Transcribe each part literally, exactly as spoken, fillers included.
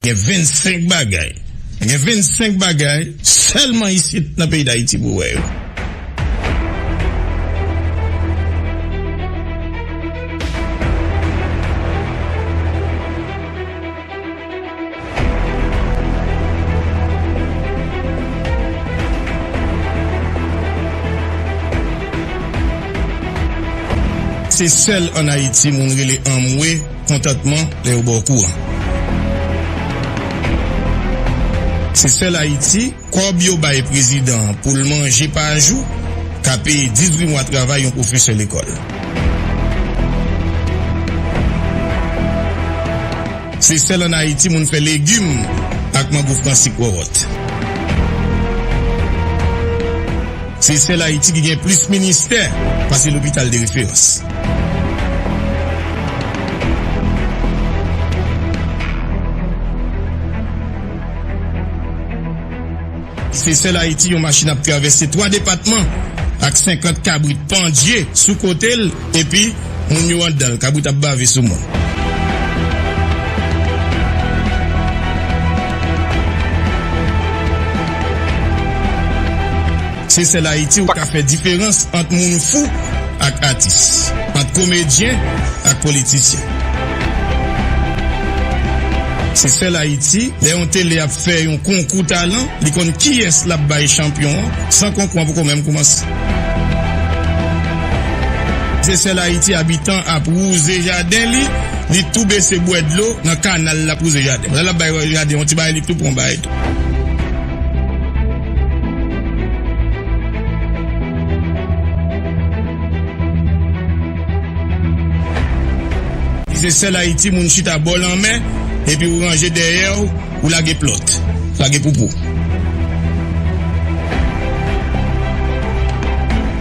Gen vennsenk bagay. Gen vennsenk bagay sèlman isit nan peyi Dayiti pou w wè yo. Se sèl ann Ayiti moun rele anmwe kontantman lè yo ba w kouran. Se sèl Ayiti, kòb yo bay prezidan an pou l manje pa jou ka peye dizuit mwa travay yon pwofesè lekòl. Se sèl ann Ayiti moun fè legim ak mango fransik wòwòt. Se sèl Ayiti ki gen plis ministè pase lopital de referans. Se sèl Ayiti yon machin ap travèse twa depatman ak senkant kabrit pandye sou kote l, epi moun yo anndan l, kabrit ap bave sou moun. Se sèl Ayiti ou ka fè diferans ant moun fou ak atis, ant komedyen ak politisyen. Se sèl Ayiti, lè yon tele ap fè yon konkou talan, li konn kiyès l ap bay chanpyon an, san konkou an poko menm koumanse. Se sèl Ayiti, abitan ap wouze jaden li, li tou bese bwè dlo nan kanal, l ap wouze jaden. Lè l ap bay jaden yon ti bagay, li tou pran bagay tou. Se sèl Ayiti moun chita bò lanmè, epi ou ranje dèyè w, ou lage plòt, lage poupou.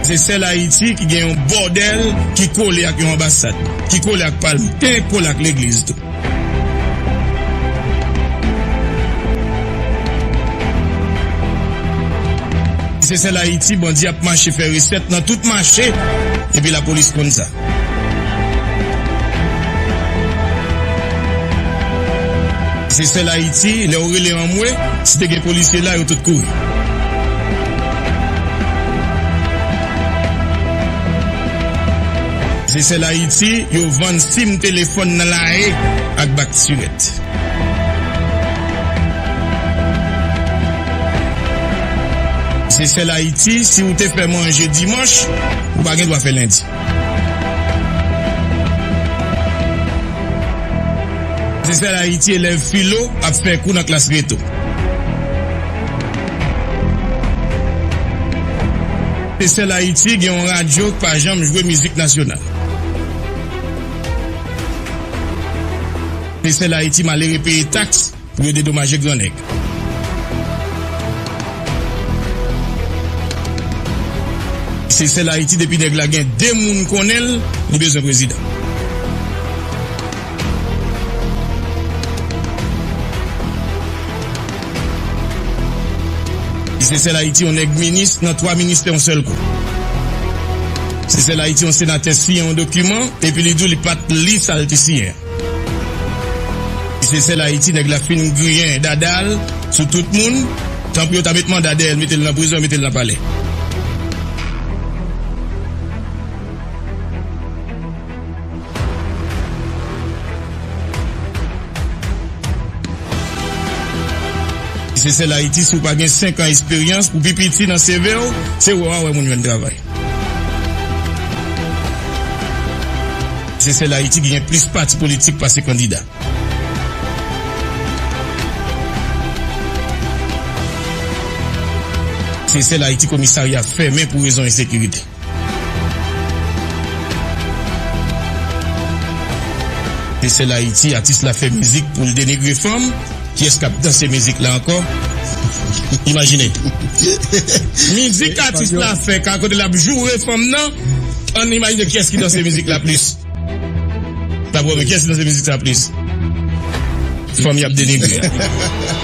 Se sèl Ayiti ki gen yon bòdèl ki kole ak yon anbasad, ki kole ak palm, ki kole ak legliz tou. Se sèl Ayiti, bandi ap mache fè resèt nan tout mache, epi lapolis konn sa. Se sèl Ayiti, lè w rele anmwe, si te gen polisye la, yo tout kouri. Se sèl Ayiti, yo vann sim telefòn nan lari ak bak sirèt. Se sèl Ayiti, si w te fè manje dimanch, ou pa gen dwa fè lendi. Se sèl Ayiti, elèv filo ap fè kou nan klas reto. Se sèl Ayiti, gen yon radyo k pa janm jwe mizik nasyonal. Se sèl Ayiti, malere peye taks pou yo dedomaje gran nèg. Se sèl Ayiti, depi nèg la gen de moun konnen l, li bezwen prezidan. Se sèl Ayiti, yon nèg minis nan twa ministè yon sèl kou. Se sèl Ayiti, yon senatè siyen yon dokiman, epi li di w li pa t li sa l te siyen. Se sèl Ayiti, nèg la fin griyen dada l sou tout moun, tanpri yo ta met manda dèyè l, mete l nan prizon, mete l nan palè. Se sèl Ayiti, si w pa gen senk an esperyans, pou pi piti nan C V w, se wè w a wè moun jwenn travay. Se sèl Ayiti ki gen plis pati politik pase kandida. Se sèl Ayiti komisarya fèmen pou rezon ensekirite. Se sèl Ayiti atis la fè mizik pou l denigre fanm. Kiyès k ap danse mizik la ankò? Imajine. Mizik atis la fè, ka kote l ap joure fanm nan, ann imajine kiyès ki danse mizik la plis. N ap wè, men kiyès ki danse mizik sa plis? Fanm y ap denigre a.